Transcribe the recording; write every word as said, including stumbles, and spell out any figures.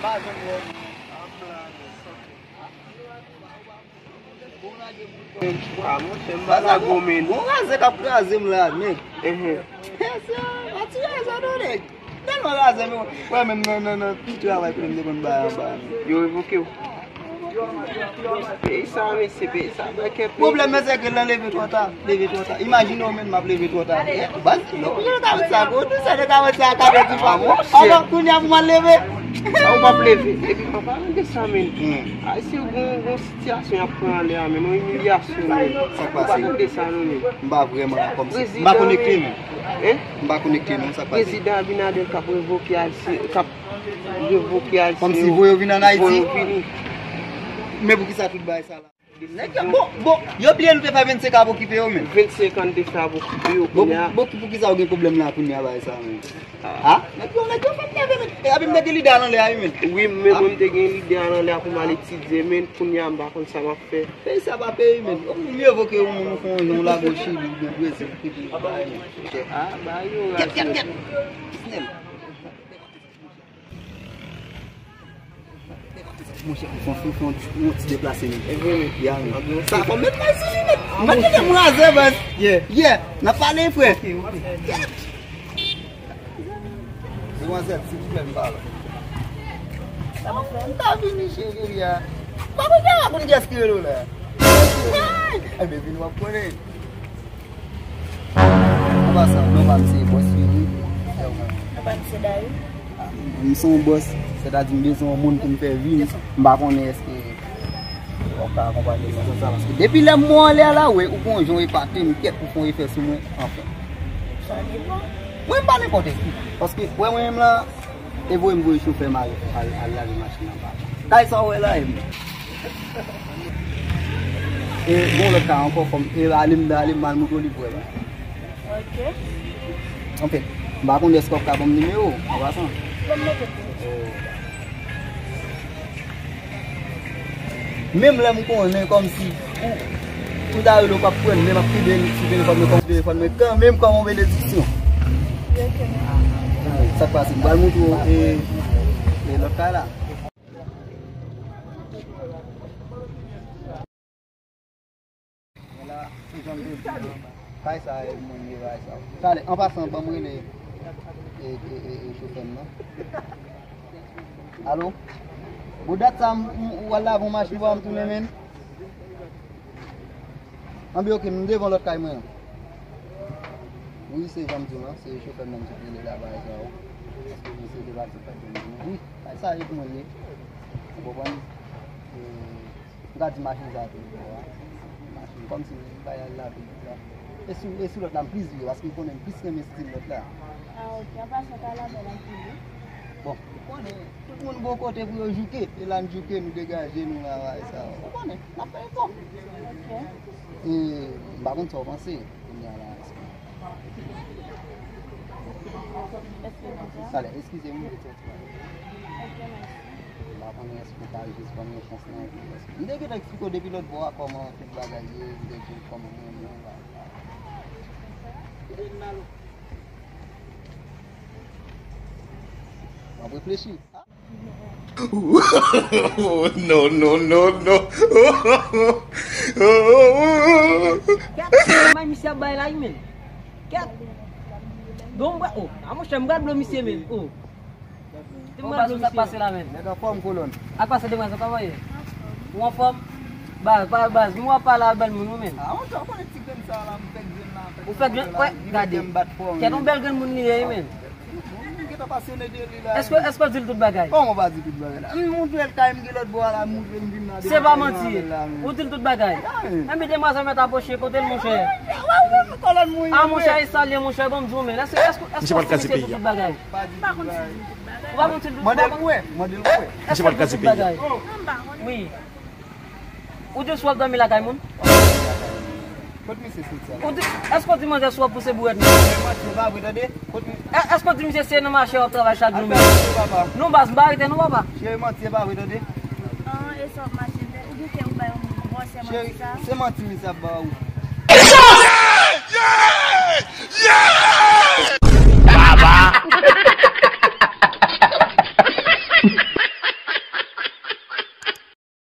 Pa janm wè m. Bon, monchè, m pa la gwo, men. Bon razè k ap kraze m la, men. Enhen. Pati razè, non, nèg. Tèlman razè, men. Wè, menm nan, nan, nan, ti travay, pou m te konn bay anba, men. Yo revoke w. Peyi sa, mesye, peyi sa, bay kè peyi. Pwoblèm nan, se ke l leve twò ta. Leve twò ta. Imajine w menm m ap leve twò ta. Eh, baz, lè w kouche nan karant sa, gwo, tou sa nan karant sa, karant di fwa. Avan kounye a pou m al leve. Sa ou p ap leve. Epi, an palan de sa, men. Ayisyen gon, gon sitiyasyon y ap pran anlè a, men. Yon imilyasyon, men. Sa k pase? Ou pa tande sa, non, men. M pa vrèman la, kòmsi. M pa konekte, men. Hein? M pa konekte, non, sa k pase? Prezidan Abinader k ap revoke Ayisyen, k ap revoke Ayisyen. Kòmsi voye yo vin ann Ayiti? Voye yo vini. Men poukisa tout bagay sa la? Nèg yo, bon, bon, yo bliye nou te fè vennsenk an pou okipe yo, men. Vennsenk an nou te fè an pou okipe yo, bon, kounye a. Bon, ki, poukisa ou gen pwoblèm la kounye a, bagay sa, men? Ah. Ha? Nèg yo, nèg yo fè m nève, men. E, epi m te gen lide a nan lè a, wi, men. Wi, men mwen, m te gen lide a nan lè a pou m al etidye, men kounye a, m pa konn sa m ap fè. Peyi sa pa peyi, men. Ou mye vo ke yon moun ou fè yon jan ou lage w Chili, oubyen Brezil, ki di bagay, men. Ah, bagay yo raz, kèt, kèt, kèt. Monchè, fò, fò, fò, fò yon ti deplase, men. E vre, men. Ya, men. Sa fò m met may sou li, men. Mwen te gen mwen azè, baz. Yeah. Yeah. N ap pale, frè. Ok, ok. Demwazèl, silvouplè, m pale. Sa mwen fè? M ta vini, cheri, a. Pa mwen gen rakonte kiyès ki rele w la. Ebyen, vin w ap konnen. Anba sa, non pa m se Bòs Fini. Anba m se Dayou. M se yon bòs, sètadi m bezwen yon moun pou m fè vi m. M pa konnen èske w ap ka akonpanye m nan sans sa, paske depi lè m wè w anlè a la, ou gon jan w epate m, kèt ou fè yon efè sou mwen, anfen. Sa depann. Mwen m pa nenpòt ki. Paske, wè mwen menm la, e voye m voye chofè m al, al, al lave machin anba. Kay sa w wè la, e m. E gon lòt kay ankò, fò m, e ale m, ale m al moutre w li pou wè la. Ok. Anfen, m pa konn èske w ap ka ban m nimewo w, an pasan. Ban m nimewo w. Menm lè m konnen kòmsi ou, ou ta rele w p ap pran, men m ap kenbe sou telefòn mwen kòm telefòn mwen kanmenm kòm yon benediksyon. Ok. Sa k pase? M pral moutre w e, e lòt kay la. Kay sa, e, mwen ye kay sa. Talè, an pasan, ban m rele, e, e, e, e, chofè m nan. Alo? Bon, dat sa, m, m, ou al lave yon machin pou m tounen, men. Anben, ok, m devan lòt kay mwen an. Wi, se jan m di w lan, se chofè m nan m sot rele la, bagay sa yo. Misye te pati fè tounen. Wi, kay sa, e pou mwen l ye. Ou konprann? E, M ka di machin sa tou, machin, kòmsi m bay al lavi la. E sou, e sou lòt la, m plis vye, paske m konnen m plis renmen stil lòt la. Ah, ok. An pasan, kay la bèl anpil, wi. Bon, ou konnen, tout moun gon kote pou yo jouke. E la n jouke, nou degaje, nou travay sa. Ou konnen, n ap fè efò. Ok. E, m pa konn sa w panse, kounye a la. Èske nou sa? Talè, eskize m, m mete w ti bagay. Ok, mèsi. M pa konnen èske w ka jis ban m yon chans nan epi, èske m te gentan eksplike w depi lòt bò a kòman tout bagay ye, m te di w kòman mwen menm bagay la. W ap reflechi. No, no, no, no. Kèt, bay misye ap bay la, men. Kèt. Bon, bra, oh, a monchè, m pral blo misye, men. Oh. Te m pral blo misye. Sa k pase la, men? Nèg anfòm, kolòn. Ak pase demwazèl, kòman ye? Ou anfòm? Baz, pa baz, nou ap pale a bèl moun, ou men. Ah, ou konnen ti grenn sa la, m fè grenn la, fè grenn la, li mete m bat fò, men. Kèt, yon bèl grenn moun li ye, men. Bon, m gentan pasyone de li la. Èske, èske w di l tout bagay? Kòman w pa di tout bagay la? M moutre l kay m gen lòt bò a la, m moutre m vin la. Se pa manti. Ou di l tout bagay. Enben demwazèl mèt apwoche kote l, monchè. Ah, monchè, e sa l ye, monchè, ban m di w, men. Èske, èske w di misye tout bagay? Pa di tout bagay. Ou pa konn di l tout bagay? Mande l pou wè, mande l pou wè. Èske w di l tout bagay? Wi. Ou di l si w ap dòmi lakay moun? Kot misye soti a? Ou di, èske w di manzè si w ap pouse bourèt nan? Cheri, manti, e pa vre, tande. Kot mi- È-, èske w di misye se nan mache w ap travay chak jou menm? Al fè manti, papa. Non, baz, m pa rete non, papa. Cheri, manti, e pa vre, tande. An, e sa w ap mache fè? Ou gen kè ou bay yon moun vòlè manti sa? Cheri, se manti misye ap ba ou.